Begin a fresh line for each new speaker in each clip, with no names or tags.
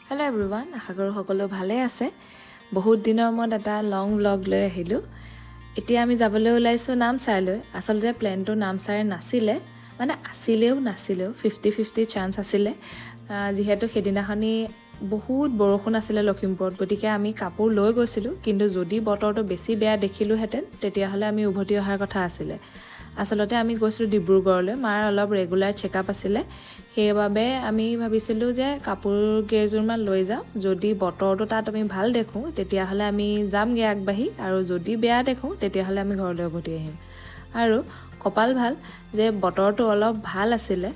Hello' everyone, আশা কৰোঁ সকলো ভালে আছে। বহুত দিনৰ মূৰত এটা লং ভ্লগ লৈ আহিলোঁ। এতিয়া আমি যাবলৈ ওলাইছোঁ নামচাইলৈ। আচলতে প্লেনটো নামচাইৰ নাছিলে, মানে আছিলেও নাছিলেও, 50-50 চান্স আছিলে। যিহেতু সেইদিনাখনি বহুত বৰষুণ আছিলে লখিমপুৰত, গতিকে আমি কাপোৰ লৈ গৈছিলোঁ। কিন্তু যদি বতৰটো বেছি বেয়া দেখিলোহেঁতেন, তেতিয়াহ'লে আমি উভতি অহাৰ কথা আছিলে। আচলতে আমি গৈছিলোঁ ডিব্ৰুগড়লৈ, মাৰ অলপ ৰেগুলাৰ চেকআপ আছিলে। সেইবাবে আমি ভাবিছিলোঁ যে কাপোৰ কেইযোৰমান লৈ যাওঁ, যদি বতৰটো তাত আমি ভাল দেখোঁ তেতিয়াহ'লে আমি যামগৈ আগবাঢ়ি, আৰু যদি বেয়া দেখোঁ তেতিয়াহ'লে আমি ঘৰলৈ উভতি আহিম। আৰু কপাল ভাল যে বতৰটো অলপ ভাল আছিলে।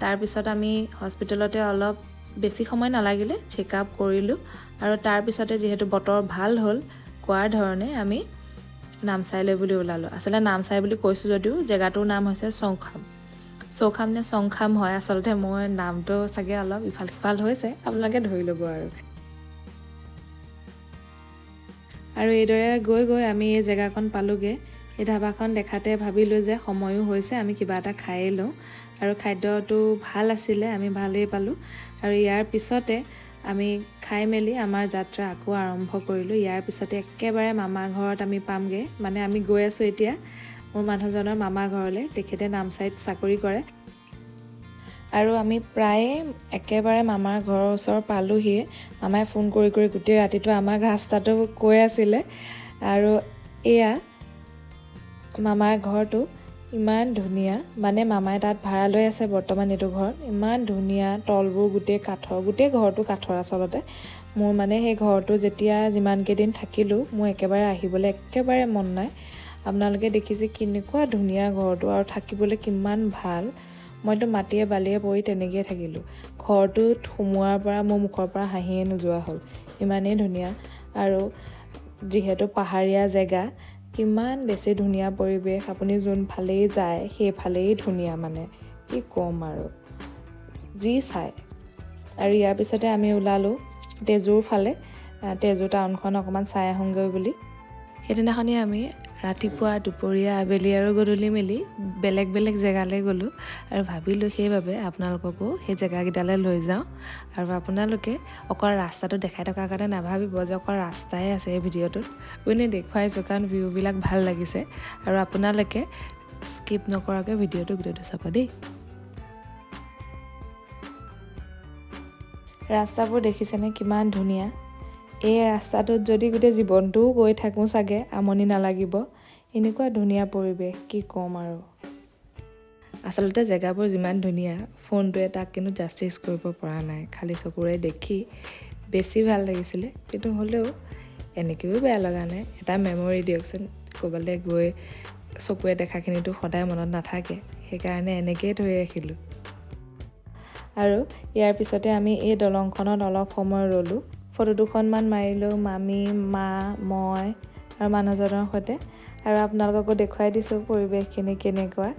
তাৰপিছত আমি হস্পিটেলতে অলপ বেছি সময় নালাগিলে, চেকআপ কৰিলোঁ। আৰু তাৰপিছতে যিহেতু বতৰ ভাল হ'ল, কোৱাৰ ধৰণে আমি নামচাইলৈ বুলি ওলালোঁ। আচলতে নামচাই বুলি কৈছোঁ যদিও জেগাটোৰ নাম হৈছে চৌখাম। চৌখাম নে চংখাম হয়, আচলতে মই নামটো চাগে অলপ ইফাল সিফাল হৈছে, আপোনালোকে ধৰি ল'ব আৰু। আৰু এইদৰে গৈ গৈ আমি এই জেগাকণ পালোঁগৈ। এই ধাবাখন দেখাতে ভাবিলোঁ যে সময়ো হৈছে, আমি কিবা এটা খায়েই লওঁ। আৰু খাদ্যটো ভাল আছিলে, আমি ভালেই পালোঁ। আৰু ইয়াৰ পিছতে আমি খাই মেলি আমাৰ যাত্ৰা আকৌ আৰম্ভ কৰিলোঁ। ইয়াৰ পিছতে একেবাৰে মামা ঘৰত আমি পামগৈ। মানে আমি গৈ আছোঁ এতিয়া মোৰ মানুহজনৰ মামা ঘৰলৈ। তেখেতে নামচাইত চাকৰি কৰে। আৰু আমি প্ৰায়ে একেবাৰে মামাৰ ঘৰৰ ওচৰ পালোহিয়ে। মামাই ফোন কৰি কৰি গোটেই ৰাতিটো আমাক ৰাস্তাটো কৈ আছিলে। আৰু এয়া মামাৰ ঘৰটো ইমান ধুনীয়া, মানে মামাই তাত ভাড়া লৈ আছে বৰ্তমান এইটো ঘৰত। ইমান ধুনীয়া, তলবোৰ গোটেই কাঠৰ, গোটেই ঘৰটো কাঠৰ। আচলতে মোৰ মানে সেই ঘৰটো যেতিয়া যিমান কেইদিন থাকিলোঁ, মোৰ একেবাৰে আহিবলৈ একেবাৰে মন নাই। আপোনালোকে দেখিছে কেনেকুৱা ধুনীয়া ঘৰটো আৰু থাকিবলৈ কিমান ভাল। মইতো মাটিয়ে বালিয়ে পৰি তেনেকৈয়ে থাকিলোঁ। ঘৰটোত সোমোৱাৰ পৰা মোৰ মুখৰ পৰা হাঁহিয়ে নোযোৱা হ'ল, ইমানেই ধুনীয়া। আৰু যিহেতু পাহাৰীয়া জেগা, কিমান বেছি ধুনীয়া পৰিৱেশ। আপুনি যোনফালেই যায় সেইফালেই ধুনীয়া, মানে কি ক'ম আৰু, যি চাই। আৰু ইয়াৰ পিছতে আমি ওলালোঁ তেজুৰ ফালে, তেজু টাউনখন অকণমান চাই আহোঁগৈ বুলি। সেইদিনাখনি আমি ৰাতিপুৱা, দুপৰীয়া, আবেলি আৰু গধূলি মিলি বেলেগ বেলেগ জেগালৈ গ'লোঁ। আৰু ভাবিলোঁ সেইবাবে আপোনালোককো সেই জেগাকেইটালৈ লৈ যাওঁ। আৰু আপোনালোকে অকল ৰাস্তাটো দেখাই থকাৰ কাৰণে নাভাবিব যে অকল ৰাস্তাই আছে এই ভিডিঅ'টোত। এনেই দেখুৱাইছোঁ কাৰণ ভিউবিলাক ভাল লাগিছে। আৰু আপোনালোকে স্কিপ নকৰাকৈ ভিডিঅ'টো গোটেইটো চাব দেই। ৰাস্তাবোৰ দেখিছেনে কিমান ধুনীয়া। এই ৰাস্তাটোত যদি গোটেই জীৱনটোও গৈ থাকোঁ চাগে আমনি নালাগিব, এনেকুৱা ধুনীয়া পৰিৱেশ, কি ক'ম আৰু। আচলতে জেগাবোৰ যিমান ধুনীয়া, ফোনটোৱে তাক কিন্তু জাষ্টিছ কৰিব পৰা নাই। খালী চকুৰে দেখি বেছি ভাল লাগিছিলে, কিন্তু হ'লেও এনেকৈও বেয়া লগা নাই। এটা মেমৰি দিয়কচোন, ক'ৰবালৈ গৈ চকুৰে দেখাখিনিতো সদায় মনত নাথাকে, সেইকাৰণে এনেকৈয়ে ধৰি ৰাখিলোঁ। আৰু ইয়াৰ পিছতে আমি এই দলংখনত অলপ সময় ৰ'লোঁ, ফটো দুখনমান মাৰিলোঁ, মামী, মা, মই আৰু মানুহজনৰ সৈতে। আৰু আপোনালোককো দেখুৱাই দিছোঁ পৰিৱেশখিনি কেনেকুৱা।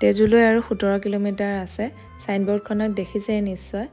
তেজুলৈ আৰু 17 কিলোমিটাৰ আছে। চাইনবৰ্ডখনত দেখিছেই নিশ্চয়।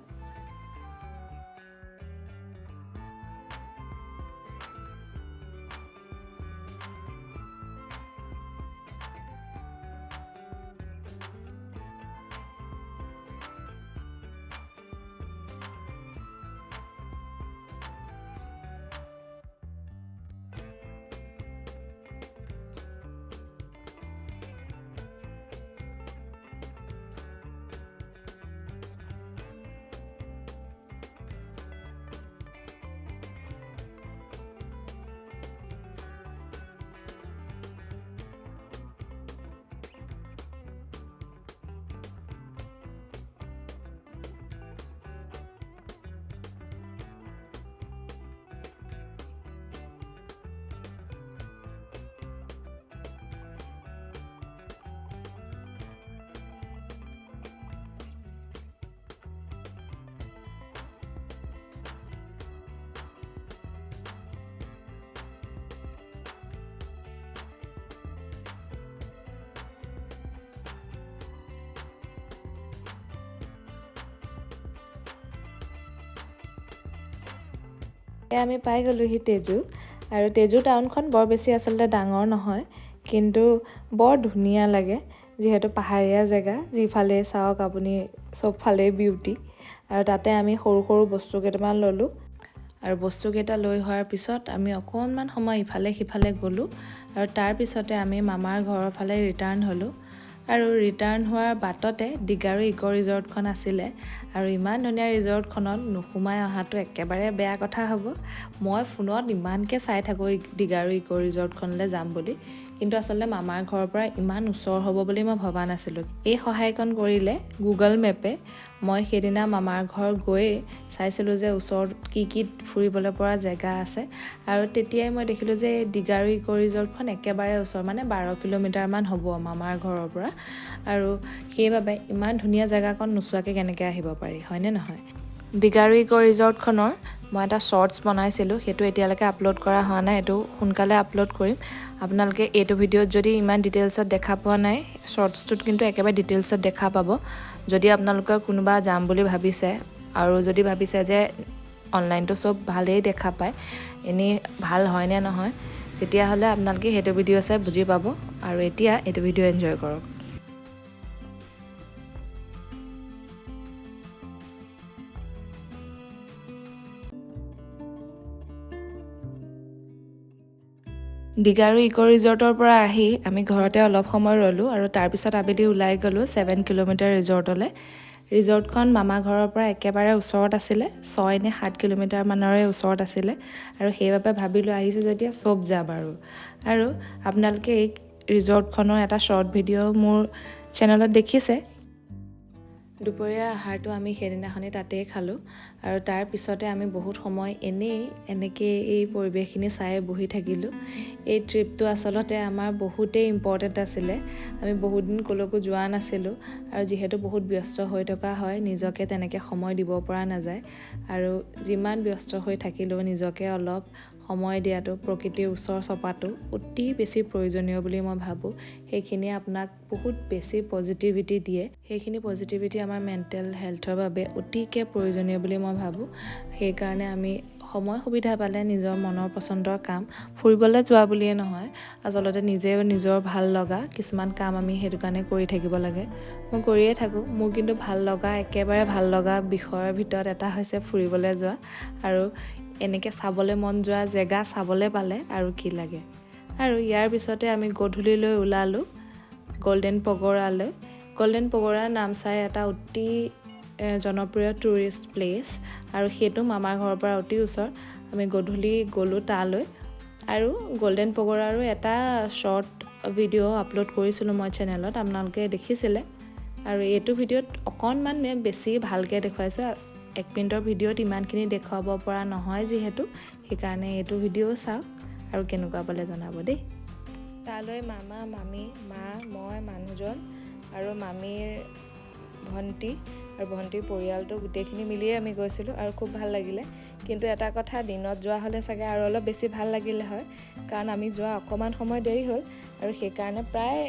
এয়া আমি পাই গ'লোহি তেজু। আৰু তেজু টাউনখন বৰ বেছি আচলতে ডাঙৰ নহয়, কিন্তু বৰ ধুনীয়া লাগে, যিহেতু পাহাৰীয়া জেগা, যিফালে চাওক আপুনি চবফালেই বিউটি। আৰু তাতে আমি সৰু সৰু বস্তু কেইটামান ল'লোঁ। আৰু বস্তুকেইটা লৈ হোৱাৰ পিছত আমি অকণমান সময় ইফালে সিফালে গ'লোঁ আৰু তাৰপিছতে আমি মামাৰ ঘৰৰ ফালে ৰিটাৰ্ণ হ'লোঁ। আৰু ৰিটাৰ্ণ হোৱাৰ বাটতে ডিগাৰু ইক' ৰিজৰ্টখন আছিলে আৰু ইমান ধুনীয়া ৰিজৰ্টখনত নোসোমাই অহাটো একেবাৰে বেয়া কথা হ'ব। মই ফোনত ইমানকৈ চাই থাকোঁ ডিগাৰু ইক' ৰিজৰ্টখনলৈ যাম বুলি, কিন্তু আচলতে মামাৰ ঘৰৰ পৰা ইমান ওচৰ হ'ব বুলি মই ভবা নাছিলোঁ। এই সহায়কণ কৰিলে গুগল মেপে। মই সেইদিনা মামাৰ ঘৰ গৈয়ে চাইছিলোঁ যে ওচৰত কি কি ফুৰিবলৈ পৰা জেগা আছে, আৰু তেতিয়াই মই দেখিলোঁ যে ডিগাৰু ইক' ৰিজৰ্টখন একেবাৰে ওচৰ, মানে 12 কিলোমিটাৰমান হ'ব মামাৰ ঘৰৰ পৰা। আৰু সেইবাবে ইমান ধুনীয়া জেগাকণ নোচোৱাকৈ কেনেকৈ আহিব পাৰি, হয়নে নহয়? ডিগাৰু ইক' ৰিজৰ্টখনৰ মই এটা শ্বৰ্টছ বনাইছিলোঁ, সেইটো এতিয়ালৈকে আপলোড কৰা হোৱা নাই, এইটো সোনকালে আপলোড কৰিম। আপোনালোকে এইটো ভিডিঅ'ত যদি ইমান ডিটেইলছত দেখা পোৱা নাই, শ্বৰ্টছটোত কিন্তু একেবাৰে ডিটেইলছত দেখা পাব। যদি আপোনালোকৰ কোনোবা যাম বুলি ভাবিছে আৰু যদি ভাবিছে যে অনলাইনটো চব ভালেই দেখা পায়, এনেই ভাল হয়নে নহয়, তেতিয়াহ'লে আপোনালোকে সেইটো ভিডিঅ' চাই বুজি পাব। আৰু এতিয়া এইটো ভিডিঅ' এনজয় কৰক। ডিগাৰু ইক' ৰিজৰ্টৰ পৰা আহি আমি ঘৰতে অলপ সময় ৰ'লোঁ আৰু তাৰপিছত আবেলি ওলাই গ'লোঁ 7 কিলোমিটাৰ ৰিজৰ্টলৈ। ৰিজৰ্টখন মামা ঘৰৰ পৰা একেবাৰে ওচৰত আছিলে, 6 নে 7 কিলোমিটাৰ মানৰে ওচৰত আছিলে। আৰু সেইবাবে ভাবিলোঁ আহিছোঁ যেতিয়া চব যাম আৰু। আৰু আপোনালোকে এই ৰিজৰ্টখনৰ এটা শ্বৰ্ট ভিডিঅ' মোৰ চেনেলত দেখিছে। দুপৰীয়া আহাৰটো আমি সেইদিনাখনি তাতেই খালোঁ আৰু তাৰ পিছতে আমি বহুত সময় এনেই এনেকৈ এই পৰিৱেশখিনি চাই বহি থাকিলোঁ। এই ট্ৰিপটো আচলতে আমাৰ বহুতেই ইম্পৰ্টেণ্ট আছিলে। আমি বহুত দিন ক'লৈকো যোৱা নাছিলোঁ আৰু যিহেতু বহুত ব্যস্ত হৈ থকা হয়, নিজকে তেনেকৈ সময় দিব পৰা নাযায়। আৰু যিমান ব্যস্ত হৈ থাকিলেও নিজকে অলপ সময় দিয়াটো, প্ৰকৃতিৰ ওচৰ চপাটো অতি বেছি প্ৰয়োজনীয় বুলি মই ভাবোঁ। সেইখিনিয়ে আপোনাক বহুত বেছি পজিটিভিটি দিয়ে। সেইখিনি পজিটিভিটি আমাৰ মেণ্টেল হেল্থৰ বাবে অতিকে প্ৰয়োজনীয় বুলি মই ভাবোঁ। সেইকাৰণে আমি সময় সুবিধা পালে নিজৰ মনৰ পচন্দৰ কাম, ফুৰিবলৈ যোৱা বুলিয়ে নহয়, আচলতে নিজেও নিজৰ ভাল লগা কিছুমান কাম আমি সেইটো কাৰণে কৰি থাকিব লাগে। মই কৰিয়ে থাকোঁ। মোৰ কিন্তু ভাল লগা, একেবাৰে ভাল লগা বিষয়ৰ ভিতৰত এটা হৈছে ফুৰিবলৈ যোৱা আৰু এনেকৈ চাবলৈ মন যোৱা জেগা চাবলৈ পালে আৰু কি লাগে। আৰু ইয়াৰ পিছতে আমি গধূলিলৈ ওলালোঁ গল্ডেন পগোৰালৈ। গল্ডেন পগোৰা নামচাইৰ এটা অতি জনপ্ৰিয় টুৰিষ্ট প্লেচ আৰু সেইটো মামাৰ ঘৰৰ পৰা অতি ওচৰ। আমি গধূলি গ'লোঁ তালৈ আৰু গল্ডেন পগোৰাৰো এটা শ্বৰ্ট ভিডিঅ' আপলোড কৰিছিলোঁ মই চেনেলত, আপোনালোকে দেখিছিলে। আৰু এইটো ভিডিঅ'ত অকণমান বেছি ভালকৈ দেখুৱাইছোঁ, এক মিনিটৰ ভিডিঅ'ত ইমানখিনি দেখুৱাব পৰা নহয় যিহেতু, সেইকাৰণে এইটো ভিডিঅ' চাওক আৰু কেনেকুৱা পালে জনাব দেই। তালৈ মামা, মামী, মা, মই, মানুহজন আৰু মামীৰ ভণ্টি আৰু ভণ্টিৰ পৰিয়ালটো গোটেইখিনি মিলিয়ে আমি গৈছিলোঁ আৰু খুব ভাল লাগিলে। কিন্তু এটা কথা, দিনত যোৱা হ'লে চাগে আৰু অলপ বেছি ভাল লাগিলে হয়, কাৰণ আমি যোৱা অকণমান সময় দেৰি হ'ল আৰু সেইকাৰণে প্ৰায়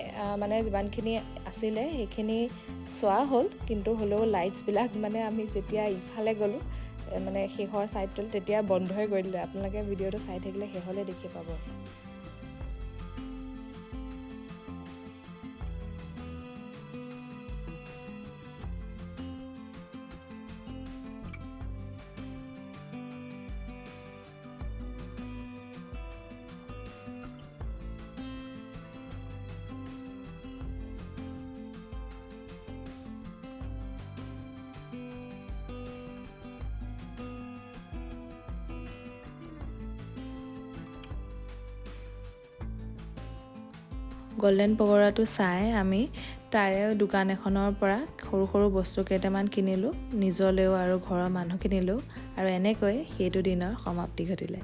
মানে যিমানখিনি আছিলে সেইখিনি চোৱা হ'ল, কিন্তু হ'লেও লাইটছবিলাক মানে আমি যেতিয়া ইফালে গ'লোঁ, মানে শেষৰ ছাইডটোলৈ, তেতিয়া বন্ধই কৰি দিলে। আপোনালোকে ভিডিঅ'টো চাই থাকিলে শেষলৈ দেখি পাব। গল্ডেন পগোৰাটো চাই আমি তাৰে দোকান এখনৰ পৰা সৰু সৰু বস্তু কেইটামান কিনিলোঁ, নিজলৈও আৰু ঘৰৰ মানুহখিনিলৈও, আৰু এনেকৈ সেইটো দিনৰ সমাপ্তি ঘটিলে।